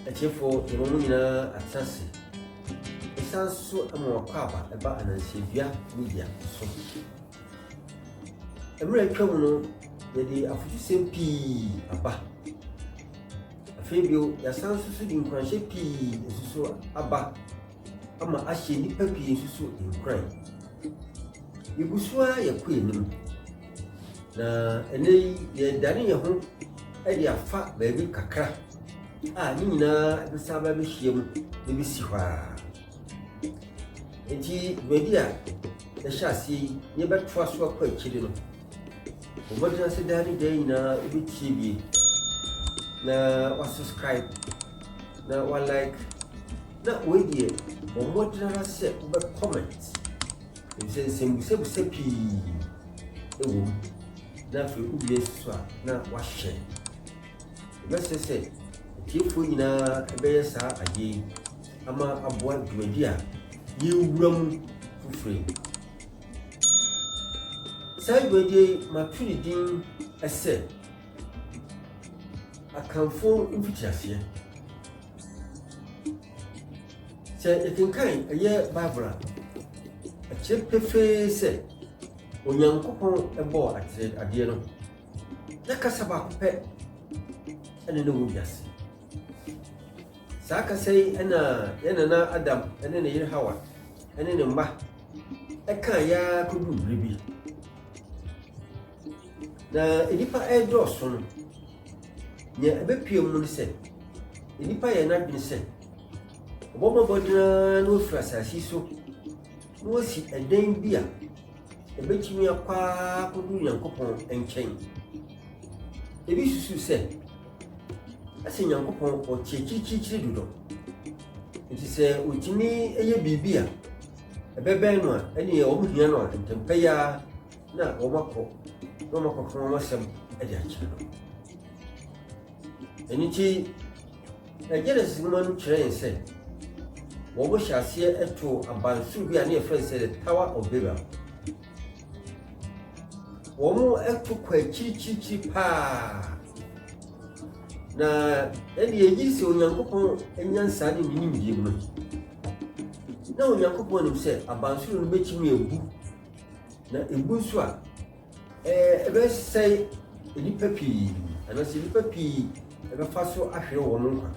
Atiefoɔ, yɛma mo nyinaa atena ase. Ɛsan so ma wakɔ aba ɛba Anansiadua Media so. Mmerɛ atwa mu no, yɛde afotusɛm pii aba. Afei bio, yɛasan nso so de nkuranhyɛ pii nso so aba ama ahyɛ nnipa pii nso so nkuran. Yɛgu so ara yɛkɔ anim. Na ɛnnɛ yi, yɛredane yɛn ho de afa baabi kakra a ne nyinaa bɛsan aba abɛhyia mu na ɛbɛsi hɔ ara. Nti dwumadi a yɛhyɛ aseɛ yi na yɛbɛtoa so akɔ akyiri no, bɔ mmɔden ase daa ne daa nyinaa wobɛtie bie na wasubscribe na walike na wei deɛ bɔ mmɔden ara sɛ wobɛ comment efisɛ nsɛmbusabusa pii wɔ mu na afei wowie nso a na wahyɛ. Yɛbɛsrɛ sɛ atiefoɔ nyinaa bɛyɛ saa adeɛ yi ama aboa dwumadi a yɛrewura mu foforɔ yi. Saa dwumadie yi mato ne din sɛ Akanfoɔ Mfitiaseɛ. Sɛ yɛkenkan ɛyɛ Bible a, ɛkyerɛ pefee sɛ Onyankopɔn bɔɔ adeɛ no, na kasa baako pɛ ɛna na ɛwɔ wiase. Saa kasa yi na yɛn nana Adam ne ne yere Hawa ne ne mma ɛkaa yɛa kɔduu bere bi. Na nnipa ɛredɔɔso no, nea ɛbɛpue mu ne sɛ, nnipa yɛ n'adwene sɛ ɔbɛbɔ mmɔden ara na wafiri asase yi so na wasi ɛdan bi a ɛbɛtumi akɔ ara akɔduru Nyankopɔn nkyɛn. Ebi susu sɛ, ɛsɛ Nyankopɔn ɔte akyirikyirikyiri dodo. Nti sɛ ɔtumi yɛ biribi a ɛbɛbɛn no a, ɛneɛ wɔn hia no a, ntɛmpɛ yi ara na wɔakɔ na wɔakɔka wɔn asɛm de akyerɛ no. Ɛno nti, Genesis nwoma no kyerɛ yɛn sɛ wɔhyɛ aseɛ too abansoro bi a ne yɛfrɛ no sɛ the Tower of Babel. Wɔto kɔ akyirikyirikyiri paa. Na ɛne yɛgye sɛ Onyankopɔn nyansa ne ne nimdeɛ mu no, na Onyankopɔn nim sɛ abansoro no bɛtumi abu Na ebu nso a, ɛbɛsɛe nnipa pii, anaasɛ nnipa pii ɛbɛfa so ahwere wɔn nkwa.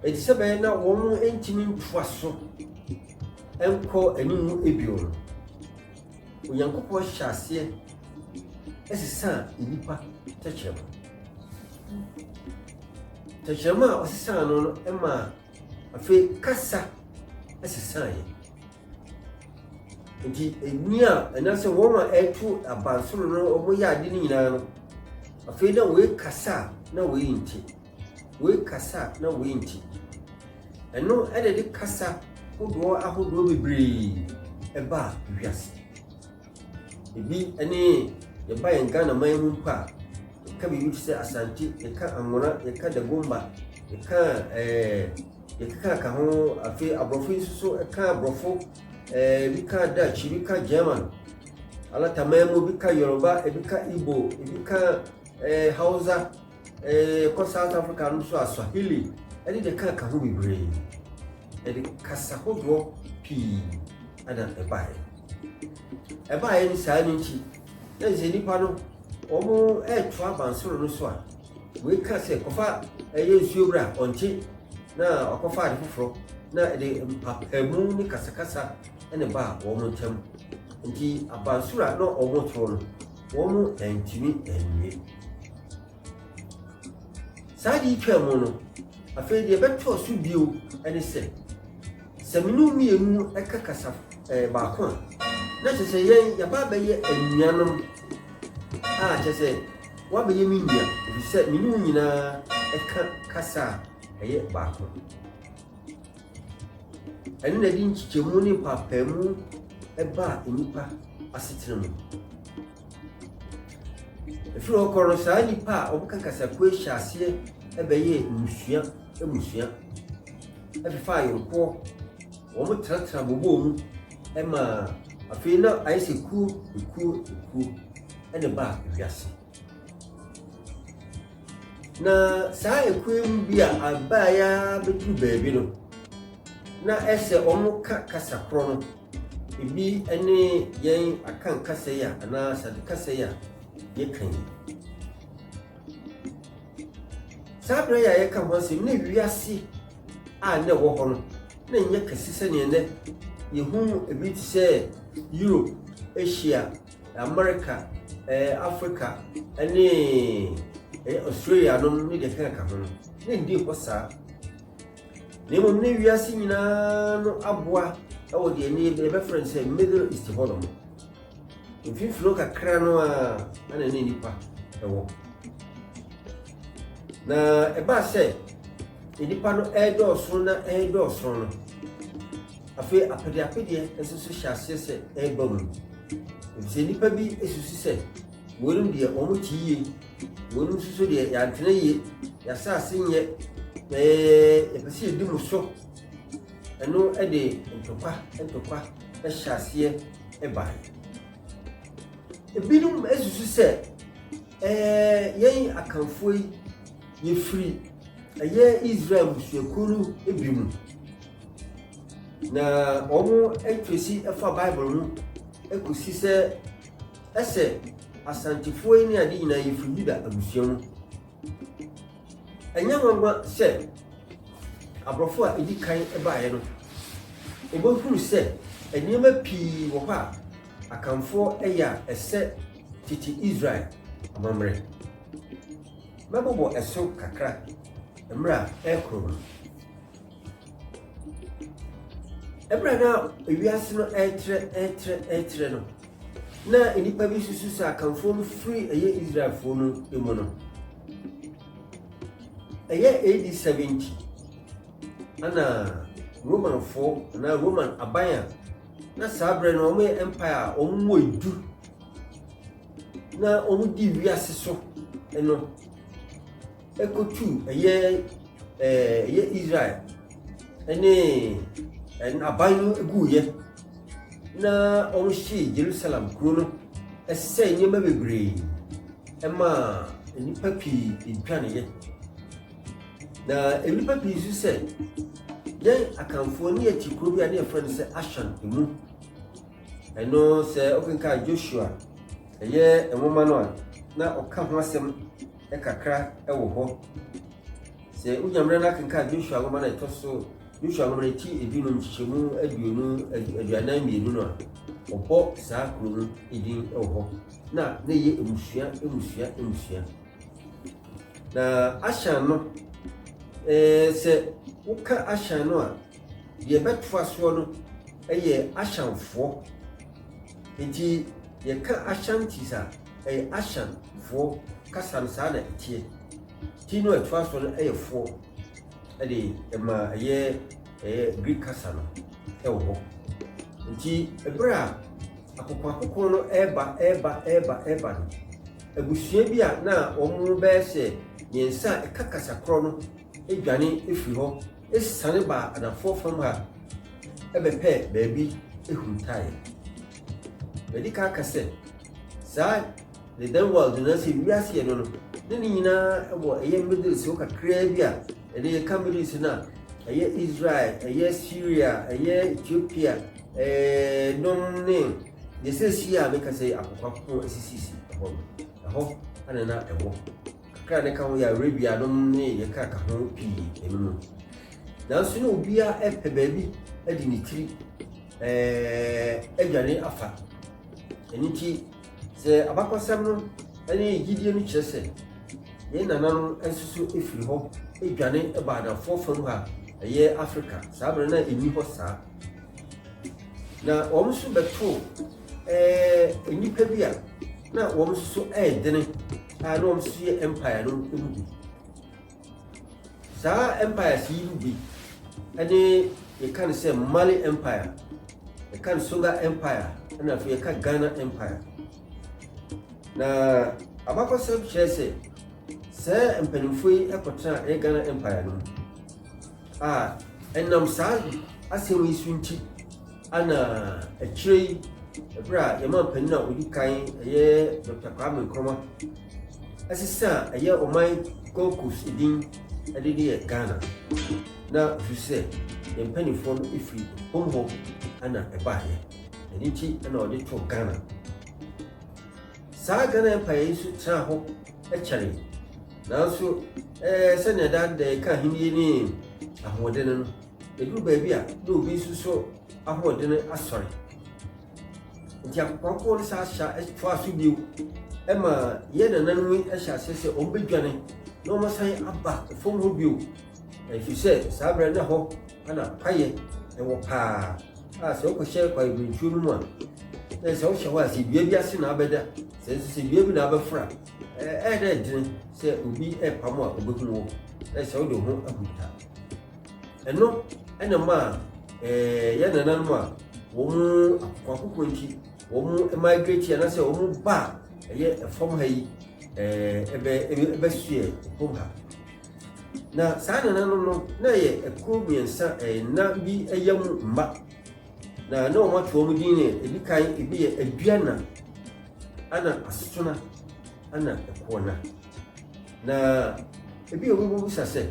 Enti sɛ bɛyɛ na wɔn ntumi ntoa so nkɔ anim bio no, Onyankopɔn hyɛ aseɛ sesaa nnipa tɛkyerɛma. Tɛkyerɛma a ɔsesaa no no maa afei kasa sesaeɛ. Nti nni a anaasɛ wɔn a ɛreto abansoro no wɔyɛ ade no nyinaa no, afei na wei kasa a na wei nte, wei kasa a na wei nte. Ɛno na ɛde kasa hodoɔ ahodoɔ bebree ɛbaa wiase. Ebi ne yɛba yɛn Ghana man mu mpo a, yɛka biribi te sɛ Asante, yɛka Anwona, yɛka Dagomba, yɛka ɛɛ. Eh, Yɛkeka ka ho, afei aborɔfo yi nso so ka aborɔfo, ɛɛ ebi ka Dutch, ebi ka German, alataman mu ebi ka Yoruba, ebi ka Igbo, ebi ka ɛɛ Hausa, ɛɛ kɔ South Africa no nso a Swahili, ɛne deɛ ka ka ho bebree. Ɛde kasa hodoɔ pii ɛna ɛbaeɛ. Ɛbaeɛ no saa no nti, na sɛ nnipa no wɔn ɛretoa abansoro no so a, Wei ka sɛ kɔfa ɛyɛ nsuo bra, ɔnte na ɔkɔfa ade foforɔ na ɛde mpapaamu ne kasakasa ne baa wɔn ntam. Nti abansoro a na wɔn toro no, wɔn antumi anwie. Saa de yi twaa mu no, afei deɛ ɛbɛtɔɔ so bio ne sɛ, sɛ me ne wo mmienu ka kasa eh, baako a, na kyerɛ sɛ yɛn yɛaba abɛyɛ anuanom a kyerɛ sɛ Woabɛyɛ me nua, efisɛ me ne wo nyinaa ka kasa a ɛyɛ baako. Ɛno na ɛde nkyekyɛmu ne mpaapaemu baa nnipa asetena mu. Ɛfiri hɔ kɔ no, saa nnipa a wɔka kasakuo hyɛ aseɛ bɛyɛɛ mmusua mmusua, ɛfefa ayɔnkoɔ, wɔn tenatena bobɔɔ mu ma afei na ayɛ sɛ kuo ekuo ekuo. na ɛbaa wiase. Na saa ekuo yi mu bi a abaeɛ ara bɛduru baabi no, na ɛsɛ wɔka kasa korɔ no. Ebi ne yɛn Akan kasa yi a anaa Asante kasa yi a yɛka yi. Saa berɛ yi a yɛka ho asɛm na wiase a na ɛwɔ hɔ no na ɛnyɛ kɛse sɛdeɛ nnɛ yɛhu ebi te sɛ Europe, Asia, Amerika, eh, Africa ne eh, Australia nom ne deɛ ɛkeka ho no, na ɛndi hɔ saa. Na mmom ne wiase nyinaa no aboa wɔ deɛ ne yɛbɛfrɛ no sɛ Middle East hɔ nom. Mfimfini kakra no a na ne nnipa wɔ. Na ɛbaa sɛ nnipa no ɛredɔɔso na ɛredɔɔso no, afei apedeapedeɛ nso so hyɛ aseɛ sɛ ɛreba mu. Efisɛ nnipa bi susu sɛ wɔnom deɛ wɔn te yie, wɔnom nso so deɛ yɛantena yie, yɛasase nyɛ, ɛɛ yɛpɛ sɛ yɛdi mo so. Ɛno de ntɔkwa ntɔkwa hyɛ aseɛ baeɛ. Ebinom susu sɛ ɛɛ yɛn Akanfoɔ yi yɛfiri ɛyɛ Israel mmusuakuo no bi mu. Na wɔatwesi fa Bible mu kɔsi sɛ ɛsɛ Asantefoɔ yi ne ade nyinaa yɛfiri Yuda abusua mu. Ɛnyɛ nwanwa sɛ aborɔfo a ɛdi kan baeɛ no, wɔbɛhunu sɛ nneɛma pii wɔ hɔ a Akanfoɔ yɛ a ɛsɛ tete Israel amammerɛ. Mɛbobɔ ɛso kakra mmerɛ a ɛrekɔ no. Ɛberɛ a na ewiase no ɛretrɛ ɛretrɛ ɛretrɛ no, na nnipa bi susu sɛ Akanfoɔ no firi ɛyɛ Israelfoɔ no mu no. Ɛyɛ AD 70 ana Romanfoɔ anaa Roman aban a na saa berɛ no wɔyɛ empire a wɔn mu edu na wɔdi wiase so no kɔtuu ɛyɛ ɛyɛ Israel ne aban no guiɛ na wɔhyee Jerusalem kuro no ɛsɛe nneɛma bebree ɛmaa nnipa pii dwaneeɛ. Na nnipa pii nso sɛ yɛn Akanfoɔ ne yɛte kuro bi a ne yɛfrɛ no sɛ Ashan mu. Ɛno sɛ wokenkan Joshua ɛyɛ nwoma no a na ɔka ho asɛm kakra wɔ hɔ. Sɛ wonya mmerɛ no akenkan Joshua nwoma no a ɛtɔ so Joshua nwoma no ti edunum nkyekyɛmu aduonu 42 no a, ɔbɔ saa kuro no din wɔ hɔ. Na na ɛyɛ mmusua mmusua mmusua. Na Ashan no, ɛɛ sɛ woka Ashan no a, deɛ ɛbɛtoa soɔ no yɛ Ashanfoɔ. Nti yɛka Ashantis a, ɛyɛ Ashanfoɔ kasa no saa na ɛteɛ. Ti no a ɛtoa so no yɛ foɔ ɛde ɛma ɛyɛ ɛyɛ Greek kasa no ɛwɔ hɔ. Nti ɛberɛ a akokoakoko no ɛreba ɛreba ɛreba ɛreba no, abusua bi a na wɔn bɛyɛ sɛ mmiɛnsa a ɛka kasa korɔ no dwane firi hɔ siane baa anafoɔ fam ha bɛpɛɛ baabi huntaeɛ. Madi kan aka sɛ saa the then world no sɛ wiase yɛ no no ne ne nyinaa wɔ ɛyɛ Middle East hɔ kakraa bi a ɛne yɛka Middle East no a ɛyɛ Israel, ɛyɛ Syria, ɛyɛ Ethiopia, ɛɛ nom ne deɛ sɛsi a meka sɛ akokoakoko asisisi ɛhɔ no ɛhɔ ana na ɛwɔ. Kakra a na ɛka ho yɛ Arabia nom ne deɛ ɛkeka ho pii ɛno mu. Nanso na obiara pɛ baabi de ne tiri adwane afa. Ɛno nti sɛ abakɔsɛm no ne gyidie no kyerɛ sɛ yɛn nananom nso so firi hɔ dwane baa anafoɔ fam ha ɛyɛ Afrika saa berɛ na ɛnni hɔ saa. Na wɔn nso bɛtoo nnipa bi a na wɔn nso so ɛredene a na wɔn nso yɛ empire no mu bi. Saa empires yi mu bi ne yɛka no sɛ Mali Empire, yɛka no Songhai Empire, ɛna afei yɛka Ghana Empire. Na abakɔsɛm kyerɛ sɛ sɛ mpanimfoɔ yi kɔtena ɛyɛ Ghana Empire no mu a ɛnam saa asɛm yi so nti ana akyire yi ɛberɛ a yɛma mpanin a ɔdi kan ɛyɛ Dr. Kwame Nkrumah. sesaa ɛyɛ ɔman Gold Coast din de de yɛ Ghana. Na ɛfiri sɛ yɛn mpanimfoɔ no firi fam hɔ na ɛbaeɛ. Ɛno nti na wɔde too Ghana. Saa Ghana Empire yi nso tenaa hɔ kyɛree. Nanso ɛɛ sɛnea daa da yɛka ahenni ne ahoɔden no, ɛduru baabi a na obi nso so ahoɔden asɔre. Nti akokoakoko no saa hyɛ toa so bio ma yɛn nananom yi hyɛ aseɛ sɛ wɔbɛdwane na wɔasan aba fam hɔ bio. Ɛfiri sɛ saa berɛ na hɔ na kwaeɛ wɔ paa a sɛ wokɔhyɛ kwaebirentuo no mu a, na sɛ wohyɛ hɔ a sɛ dua bi ase na abɛda, sɛ nso sɛ dua bi na abɛfra, ɛyɛ dɛ ɛdene sɛ obi repam a ɔbɛhu wo, na sɛ wode wo ho ahuta. Ɛno na maa yɛn nananom a wɔn akokoakoko nti wɔn migrate anaasɛ wɔn ba a ɛyɛ fam ha yi ɛbɛ ɛbɛsoɛ fam ha. Na saa nananom no na ɛyɛ ɛkuo mmiɛnsa ɛna bi ɛyɛ mu mma. Na na wɔn ato wɔn din ne ebi kan ebi yɛ Aduana, ana Asona, ana Ɛkoɔna. Na ebi a wɔbɛbisa sɛ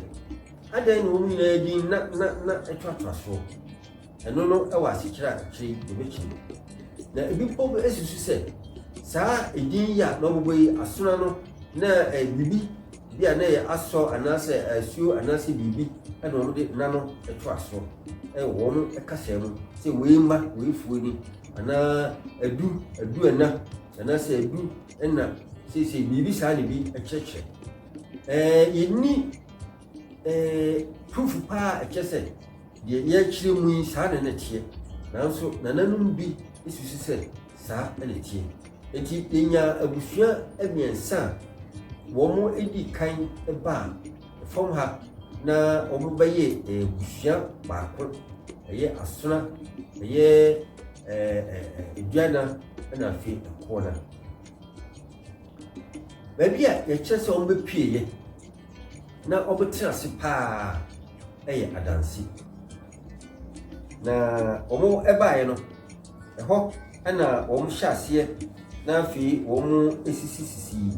adɛn na wɔn nyinaa din na na na ɛtoatoa soɔ. Ɛno no wɔ asekyerɛ a akyire yi yɛbɛkyerɛ. Na ebi mpo susu sɛ saa edin yi a na wɔbobɔ yi Asona no na biribi bi a na ɛyɛ asɔ anaasɛ asuo anaasɛ biribi na wɔde na no toa so wɔ wɔn kasa mu sɛ wei mma wei fuo ni anaa adu adu ɛna anaasɛ adu ɛna seesei biribi saa na bi kyerɛkyerɛ. Yɛnni proof paa ɛkyɛ sɛ deɛ yɛrekyerɛ mu yi saa na na ɛteɛ, nanso nananom bi susu sɛ saa na ɛteɛ. Nti yɛnya abusua mmiɛnsa a wɔn di kan baa fam ha na wɔn bɛyɛ abusua baako. Ɛyɛ Asona, ɛyɛ Aduana ɛna afei Ɛkoɔna. Baabi a yɛkyerɛ sɛ wɔn bɛpieeɛ na wɔtena ase paa yɛ Adanse. Na wɔn baeɛ no, ɛhɔ na wɔn hyɛ aseɛ na afei wɔn sisisisi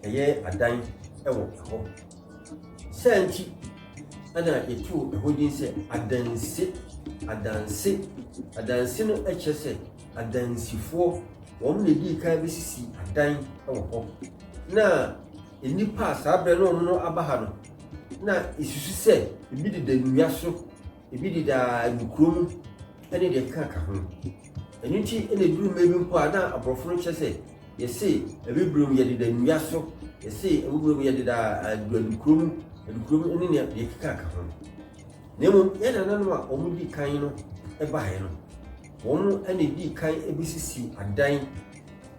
ɛyɛ adan wɔ hɔ. Saa nti ɛna yɛtoo ɛhɔ din sɛ Adanse. Adanse. Adanse no kyerɛ sɛ adansifoɔ. Wɔn na edii kan bɛsisi adan wɔ hɔ. Na nnipa a saa berɛ no wɔn no aba ha no, na esusu sɛ ebi deda nnua so, ebi deda nkuro mu ne deɛ ɛkeka ho. Ɛno nti na eduru mmerɛ bi mpo a na aborɔfo no kyerɛ sɛ yɛse abibire mu yɛdeda nnua so, yɛse abibire mu yɛdeda adukuro mu, adukuro mu ne deɛ ɛkeka ho. Na mmom yɛn nananom a wɔn di kan no baeɛ no, wɔn na edii kan bɛsisi adan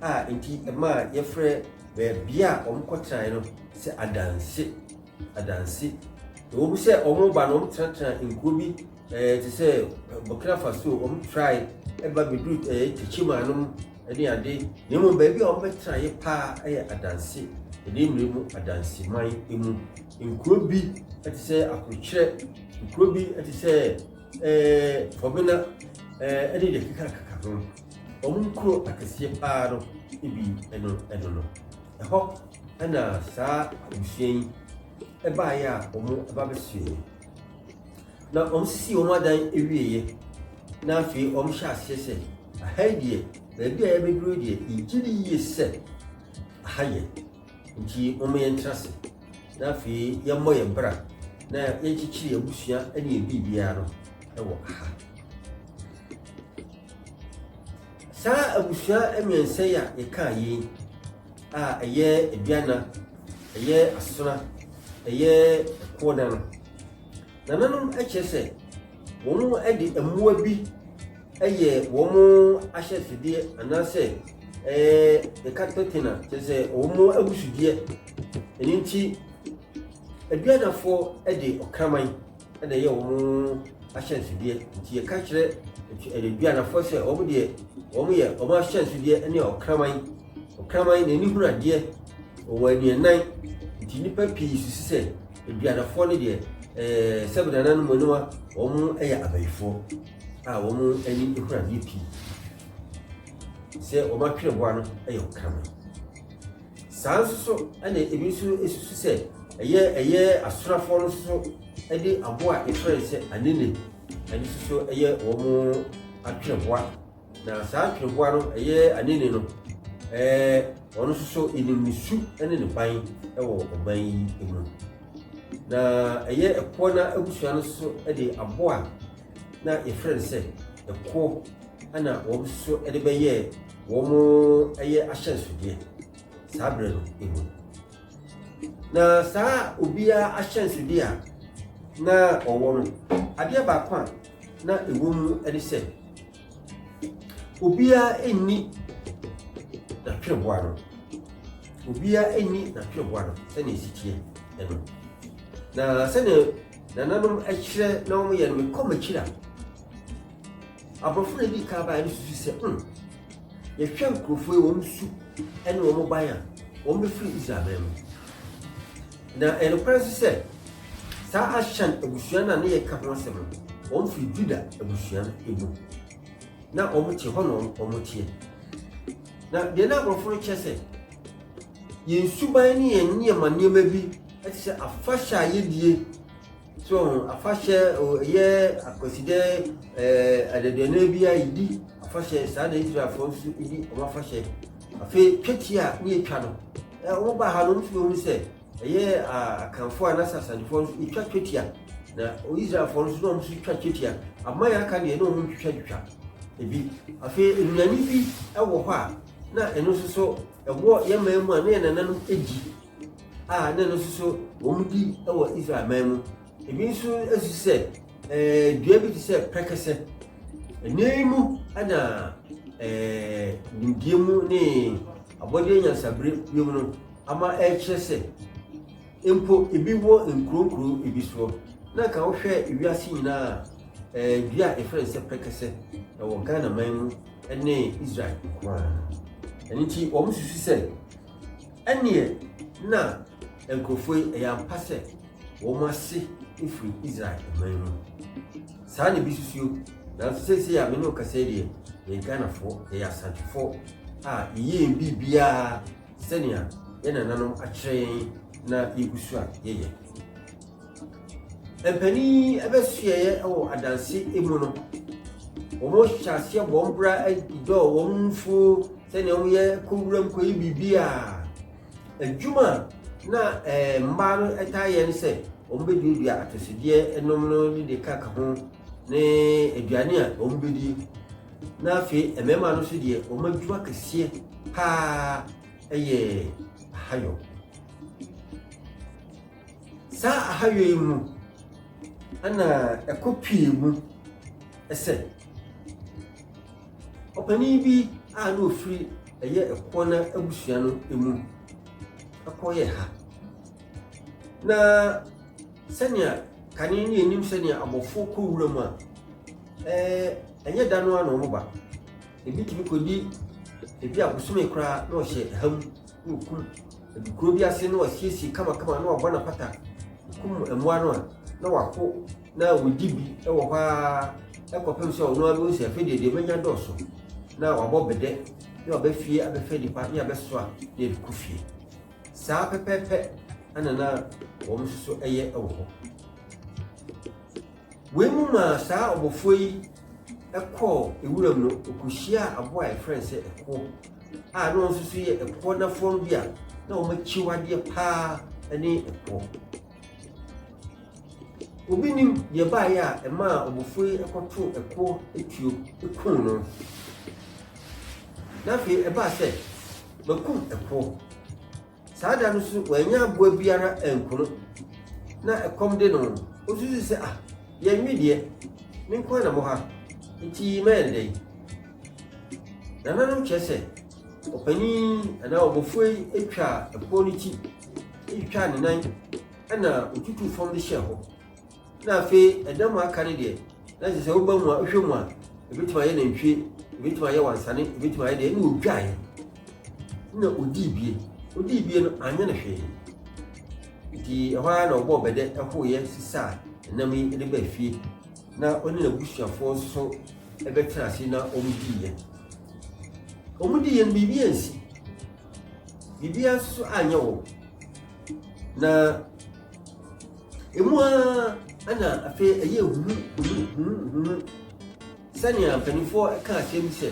a nti ɛmaa yɛfrɛ baabi a wɔkɔtenaeɛ no sɛ Adanse. Adanse. Ɛwɔ mu sɛ wɔn ba no wɔtenatena nkuro bi te sɛ Burkina Faso, wɔn trae ɛba bɛduru Techiman nom ne ade. Na mmom baabi a wɔbɛtenaeɛ paa yɛ Adanse, ɛne mmerɛ mu Adanseman mu. Nkuro bi te sɛ Akrokyerɛ, nkuro bi te sɛ Fɔbena ɛne deɛ ɛkekakeka ho. Wɔn nkuro akɛseɛ paa no bi ɛno ɛno no. Ɛhɔ ɛna saa abusua yi ɛbaeɛ a wɔn ɛba bɛsoeɛ. Na wɔn sisi wɔn adan awieeɛ na afei wɔn hyɛ aseɛ sɛ aha yi deɛ baabi a yɛbɛduru deɛ yɛgye di yie sɛ aha yɛ nti wɔn yɛntena ase na afei yɛmmɔ yɛn bra na yɛnkyekyere yɛn abusua ne yɛn biribiara no wɔ aha. Saa abusua mmiɛnsa yi a yɛkaa yi a ɛyɛ Aduana, ɛyɛ Asona, ɛyɛ Ɛkoɔda no, nananom kyerɛ sɛ wɔn de mmoa bi yɛ wɔn ahyɛnsodeɛ anaasɛ yɛka totem a kyerɛ sɛ wɔn abusudeɛ. Ɛno nti Aduanafoɔ de ɔkraman na ɛyɛ wɔn ahyɛnsodeɛ. Nti yɛka kyerɛ Aduanafoɔ sɛ wɔn deɛ wɔn yɛ wɔn ahyɛnsodeɛ ne ɔkraman. Ɔkraman n'ani hunu adeɛ, ɔwɔ anianan. Nti nnipa pii susu sɛ Aduanafoɔ no deɛ sɛbe nananom aniwa wɔn yɛ abayifoɔ a wɔn ani hunu adeɛ pii. Sɛ wɔn atwerɛboa no yɛ ɔkraman. Saa nso so na ebi nso susu sɛ ɛyɛ ɛyɛ asorafoɔ no nso de aboa a yɛfrɛ no sɛ anene, ɛno nso so yɛ wɔn atwerɛboa. Na saa atwerɛboa no ɛyɛ anene no, ɛɛ ɔno nso so yɛnim ne su ne ne ban wɔ ɔman yi mu. Na ɛyɛ ɛkoɔ no abusua no nso de aboa a na yɛfrɛ no sɛ ɛkoɔ na wɔn nso de bɛyɛɛ wɔn ɛyɛ ahyɛnsodeɛ saa berɛ no mu. Na saa obiara ahyɛnsodeɛ a na ɔwɔ no, adeɛ baako a na ɛwɔ mu ne sɛ obiara nni n'atwerɛboa no. Obiara nni n'atwerɛboa no sɛnea ɛsi teɛ no. Na sɛnea nananom kyerɛ na wɔyɛ no, mekɔ m'akyiri a, Aborɔfo na edi kan baeɛ no susu sɛ, hmm, yɛhwɛ nkurɔfoɔ yi wɔn su ne wɔn ban a, wɔn bɛfiri Israel man mu. Na ɛyɛ nokorɛ nso sɛ, saa Ashan abusua no a ne yɛka ho asɛm no, wɔn firi Juda abusua no mu. Na wɔn te hɔ na wɔn teɛ. Na deɛ na aborɔfo no kyerɛ sɛ, yɛn suban ne yɛn nneɛma nneɛma bi te sɛ afahyɛ a yɛdie. So ho afahyɛ o ɛyɛ akwasidɛ ɛɛ adaduanan bi a yɛdi afahyɛ saa na Israelfoɔ nso di wɔn afahyɛ. Afei twetia a ne yɛtwa no ɛ wɔn ba ha no wɔn nso bɛhu sɛ ɛyɛ Akanfoɔ anaasɛ Asantefoɔ nso yɛtwa twetia na Israelfoɔ nso na wɔn nso twa twetia. Aman a aka deɛ na wɔn ntwitwatwitwa ebi. Afei nnuane bi wɔ hɔ a na ɛno nso so ɛwɔ yɛn man mu a na yɛn nananom di. a na ɛno nso so wɔdi wɔ Israel man mu. Ebi nso susu sɛ ɛɛ dua bi te sɛ prɛkɛsɛ. Ɛnna yi mu na ɛɛ nimdeɛ mu ne abɔdeɛ nyansabere bi mu no ama ɛrekyerɛ sɛ mpo ebi wɔ nkuro nkuro ebi soɔ. Na nka wohwɛ wiase nyinaa a ɛɛ dua a yɛfrɛ no sɛ prɛkɛsɛ ɛwɔ Ghana man mu ne Israel nko ara. Ɛno nti wɔn susu sɛ Ɛnneɛ na nkurɔfoɔ yi, ɛyɛ ampa sɛ wɔn ase firi Israel man mu. Saa na ebi susuo. Nanso seesei a me ne wo kasa yi deɛ, yɛyɛ Ghanafoɔ, yɛyɛ Asantefoɔ a yɛyɛ yɛn biribiara sɛnea yɛn nananom akyerɛ yɛn na yɛgu so a yɛyɛ. Mpanin yi bɛsoɛeɛ wɔ adanse mu no, wɔhyɛ aseɛ bɔ wɔn bra dɔ wɔn mfuo sɛnea wɔyɛ kɔ wuram kɔyi biribi a adwuma a na eh, mmaa no taa yɛ no sɛ wɔbɛduadua atosodeɛ nom no ne de kaka ho ne aduane a wɔbɛdi na afei mmarima no nso deɛ wɔn adwuma kɛseɛ paa yɛ ahayɔ. Saa ahayɔ yi mu na ɛkɔpuee mu sɛ ɔpanin bi a na ɔfiri ɛyɛ ɛkoɔ no abusua no mu kɔyɛɛ ha. Na sɛnea kane ne yɛnim sɛnea abɔfoɔ kɔ wura mu a, ɛɛ ɛnyɛ da no ara na wɔba. Ebi tumi kɔdi ebi a bosome koraa na ɔhyɛ ha mu na ɔkum adukuro bi ase na wasiesie kamakama na wabɔ n'apata kum mmoa no a na wako na wɔdi bi wɔ hɔ ara ɛkɔpem sɛ ɔno ara bɛhu sɛ afei deɛ deɛ manya dɔɔso na wabɔ bedɛ na waba fie abɛfɛ nipa ne abɛsoa na yɛde kɔ fie saa pɛpɛɛpɛ ɛna na wɔn nso so ɛyɛ wɔ hɔ. Wei mu maa saa ɔbɔfoɔ yi kɔɔ wuram no, ɔkɔhyiaa aboa a yɛfrɛ no sɛ ɛkoɔ, a na ɔno nso so yɛ ɛkoɔ nafoɔ no bi a na wɔn akyiwadeɛ paa ne ɛkoɔ. Obi nim deɛ baeɛ a ɛmaa ɔbɔfoɔ yi kɔtoo ɛkoɔ tuo kuu no. Na afei ɛbaa sɛ, makum ɛkoɔ. Saa da no nso, wannya aboa biara anku no. Na ɛkɔm de no. Osusuw sɛ, 'Ah, yɛnwe deɛ, me nko ara na mewɔ ha, enti mɛyɛ no dɛn? Nananom kyerɛ sɛ, ɔpanin anaa ɔbɔfoɔ yi twaa ɛkoɔ no ti, twitwaa ne nan, ɛnna otutuu fam de hyɛɛ hɔ. Na afei ɛda mu aka no deɛ, na kyerɛ sɛ woba mu a, wohwɛ mu a, ebetumi ayɛ nantwie, ebetumi ayɛ wansane, ebetumi ayɛ deɛ, ɛna odwaeɛ. Na odii bie. Odii bie no, anyɛ no hwee. Nti ɛhɔ ara na ɔbɔɔ bɛdɛ ɛhoeɛ sesaa ɛnam yi de baa fie. Na ɔne n'abusuafoɔ nso bɛtena ase na wɔn diiɛ. Wɔn diiɛ no, biribi ansi. Biribiara nso so anyɛ wɔn. Na emu ara na afei ɛyɛ huhu huhu huhu huhu. Sɛnea mpanimfoɔ ka asɛm bi sɛ,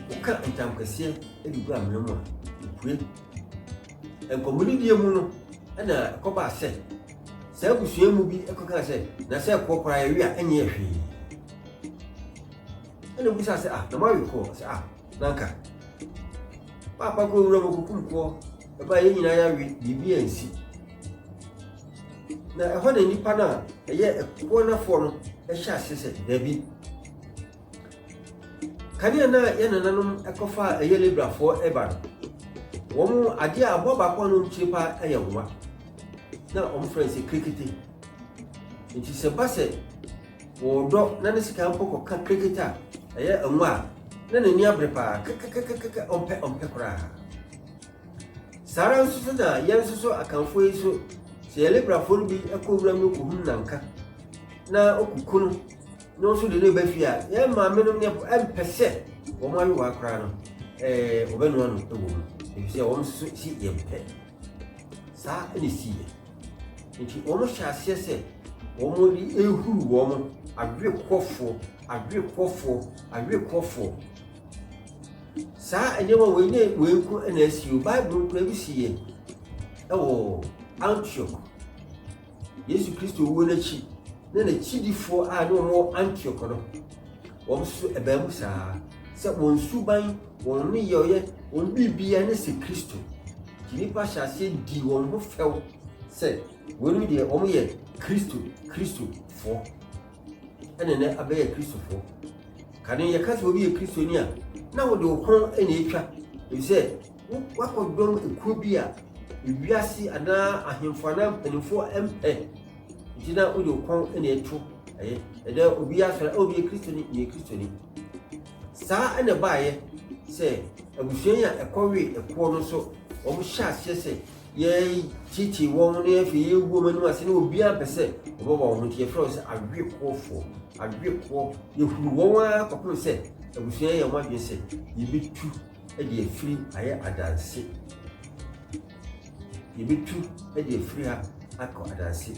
woka ntamkɛseɛ de gu amena mu a, ɛpue. Nkɔmmɔdidie mu no na ɛkɔbaa sɛ saa abusua mu bi kɔkaa sɛ, na sɛ ɛkoɔ koraa yɛwe a ɛnyɛ hwee. Ɛna obisaa sɛ, ah, na moawe koɔ? Sɛ, ah, na anka paapa kɔ wura mu kɔkum koɔ, ɛbaa yɛn nyinaa yɛawe, biribi ansi. Na ɛhɔ na nnipa no a ɛyɛ ɛkoɔ nafoɔ no hyɛ aseɛ sɛ, daabi. Kanea no a yɛn nananom kɔfa a ɛyɛ Librafoɔ ba no, wɔn adeɛ a aboa baako a na wɔn kyiri paa yɛ nwa. Na wɔn frɛ no sɛ kirikete. Nti sɛ ba sɛ wɔredɔ na ne sika mpo kɔka kirikete a ɛyɛ nwa a, na n'ani abere paa kɛkɛkɛkɛkɛ ɔmpɛ ɔmpɛ koraa. Saa ara nso so na yɛn nso so Akanfoɔ yi so sɛ yɛn Librafoɔ no bi kɔ wuram no kɔhunu nanka na ɔkuku no na nso de no ba fie a, yɛn maamenom ne mpɛ sɛ wɔn ayowa koraa no, ɛɛ wɔbɛnoa no wɔ mu, efisɛ wɔn nso si yɛn pɛ. Saa na esi yɛ. Nti wɔn hyɛ aseɛ sɛ wɔn de ehuru wɔn awerekɔfoɔ, awerekɔfoɔ, awerekɔfoɔ. Saa nneɛma wei ne wei nko na asi o. Bible nkura bi si yɛ ɛwɔ Antioch. Yesu Kristo wuo no akyi, na n'akyidifoɔ a ne wɔn wɔ Antioch no, wɔn nso ɛbaa mu saa sɛ wɔn suban, wɔn nneyɔeɛ, wɔn biribiara ne sɛ Kristo. Nti nnipa hyɛ aseɛ di wɔn ho fɛw sɛ wɔn deɛ wɔn yɛ Kristo Kristofoɔ. Ɛna nɛ abɛyɛ Kristofoɔ. Kane yɛka sɛ obi yɛ Kristoni a, na wode wo kɔn na etwa, efisɛ woakɔdɔm ekuo bi a ewiase anaa ahemfo anaa mpanimfoɔ mpɛ, nti na wode wo kɔn na ɛto ɛyɛ. Ɛdɛ obi asɔre, obi yɛ Kristoni, meyɛ Kristoni. Saa na ɛbaeɛ sɛ abusua yi a ɛkɔwee ɛkoɔ no nso, wɔhyɛ aseɛ sɛ yɛkyekyee wɔn na afei yɛgu wɔn anim ase na obiara mpɛ sɛ ɔbɛba wɔn ho nti yɛfrɛ wɔn sɛ awekoɔfoɔ. Awekoɔ, yɛhuru wɔn ara kɔpem sɛ abusua yɛ wɔn adwene sɛ yɛbɛtu de afiri ayɛ adanse. Yɛbɛtu de afiri ha akɔ adanse.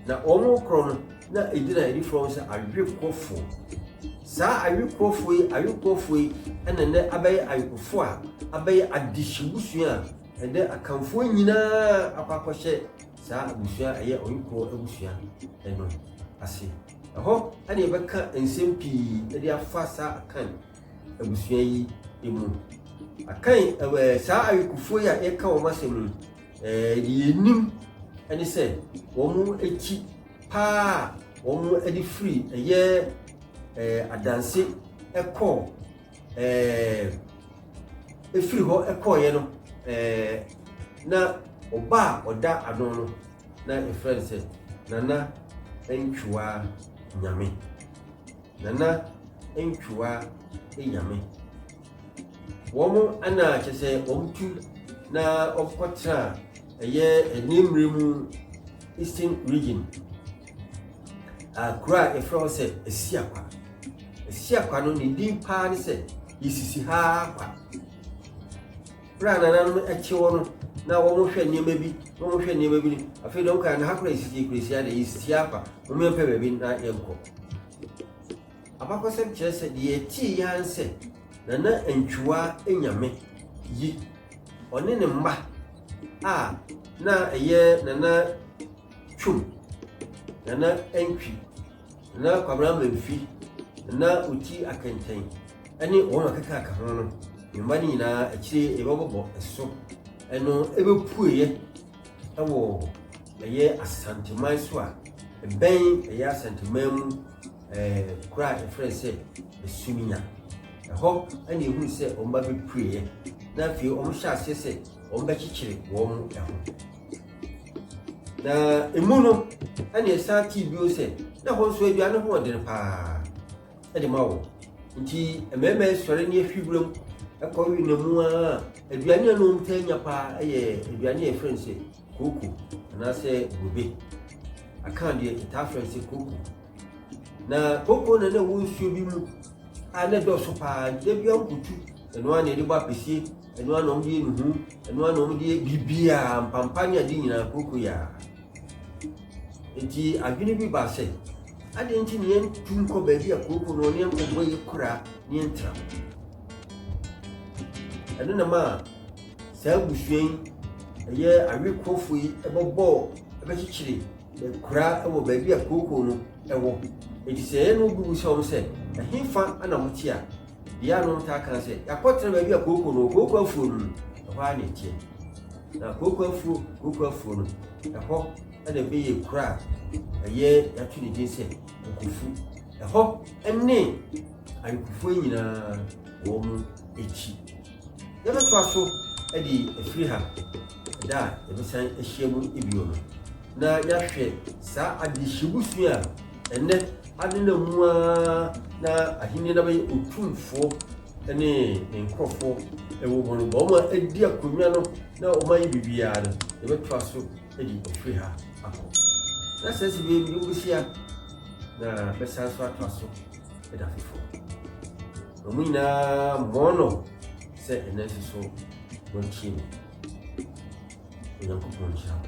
Na wɔn korɔ no, na ɛgyina yɛde frɛ wɔn sɛ awekoɔfoɔ. Saa awekoɔfoɔ yi, awekoɔfoɔ yi ɛna nnɛ abɛyɛ awekofoɔ a abɛyɛ adehyebusua a Ɛnnɛ Akanfoɔ nyinaa akɔ akɔhyɛ saa abusua a ɛyɛ Ɔyekorɔ abusua no ase. Ɛhɔ na yɛbɛka nsɛm pii de afa saa Akan abusua yi mu. Akan ɛɛ saa ayekofoɔ yi a yɛka wɔn asɛm yi, ɛɛ deɛ yɛnim ne sɛ wɔn akyi paa a wɔde firi ɛyɛ ɛɛ adanse ɛkɔɔ ɛɛ ɛfiri hɔ kɔeɛ no, ɛɛ na ɔba a ɔda ano no, na yɛfrɛ no sɛ Nana Ntwewaa Nyame. Nana Ntwewaa Nyame. Wɔn na kyerɛ sɛ wɔtu na wɔkɔtena ɛyɛ ɛnɛ mmerɛ mu Eastern Region. Kuro a yɛfrɛ hɔ sɛ Asiakwa. Asiakwa no ne din paa ne sɛ yɛsisi ha ara kwa. Berɛ a nananom te hɔ no na wɔhwɛ nneɛma bi na wɔhwɛ nneɛma bi no afei deɛ wɔkaa na ha koraa yɛsisi kuro si ha deɛ yɛsisi ha kwa wɔn yɛmpɛ baabi na yɛnkɔ. Abakɔsɛm kyerɛ sɛ deɛ yɛtee yɛ ara sɛ Nana Antwiwaa Nyame yi ɔne ne mma a na ɛyɛ Nana Twum, Nana Antwi, Nana Kwabena Mamfi, Nana Oti Akɛntɛn ne wɔn a ɛkeka ka ho no, ne mma no nyinaa akyire yɛbɛbɔbɔ so ɛno ɛbɛpueɛ ɛwɔ ɛyɛ Asanteman so a ɛbɛn ɛyɛ Asanteman mu ɛɛ kuro a yɛfrɛ sɛ Asuminya. Ɛhɔ ɛna ehunu sɛ wɔn ba bɛpueɛ na afei wɔn hyɛ aseɛ sɛ wɔn bɛkyekyere wɔn ho. Na emu no, ɛna ɛsan tee bio sɛ na hɔ nso aduane ho ɔden paa de ma wɔn. Nti mmarima yi sɔre ne ahwi wuram kɔ we na mu ara aduane a na wɔn taa nya paa yɛ aduane a yɛfrɛ no sɛ kooko anaasɛ bobe. Aka deɛ yɛtaa frɛ no sɛ kooko. Na kooko na na ɛwɔ nsuo bi mu a na ɛdɔɔso paa. Da biara wokutu ɛno ara na yɛde bɔ apɛsie. Ɛno ara na wɔde yɛ nnuhu, ɛno ara na wɔde yɛ biribiara, mpampa ne ade nyinaa, kooko yi ara. Enti adwene bi baa sɛ, adɛn nti na yɛntu nkɔ baabi a kooko no ne yɛnkɔbɔ yɛ kura ne yɛntra? Ɛno na maa saa abusua yi, ɛyɛ awekorɔfoɔ yi, ɛbɛbɔɔ, ɛbɛkyekyere kura wɔ baabi a kooko no ɛwɔ. Enti sɛ yɛn no bi bisa wɔn sɛ, ɛhefa na mote a, Deɛ a na wɔtaa ka sɛ, yɛakɔtena baabi a kooko no wɔ, kooko afuo no no, ɛhɔ ara na ɛteɛ. Na kooko afuo, kooko afuo no, ɛhɔ na ɛbɛyɛ kuro a ɛyɛ yɛato ne din sɛ Kokofu. Ɛhɔ ne ayekofoɔ nyinaa wɔn akyi. Yɛbɛtoa so de afiri ha da a yɛbɛsan ahyia mu bio no, na yɛahwɛ saa adehyebusua a ɛnnɛ adenam mu ara na ahenni no abɛyɛ otumfoɔ ne ne nkurɔfoɔ wɔ mu no, wɔn a adi akonnwa no na wɔayɛ biribiara no, yɛbɛtoa so de afiri ha akɔ. Na sɛ sɛ bi wobɛhyia na bɛsan so atoa so da foforɔ. Na wɔn nyinaa mmɔɔ no sɛ ɛnnɛ nso so wɔatie me. Onyankopɔn nhyira wo.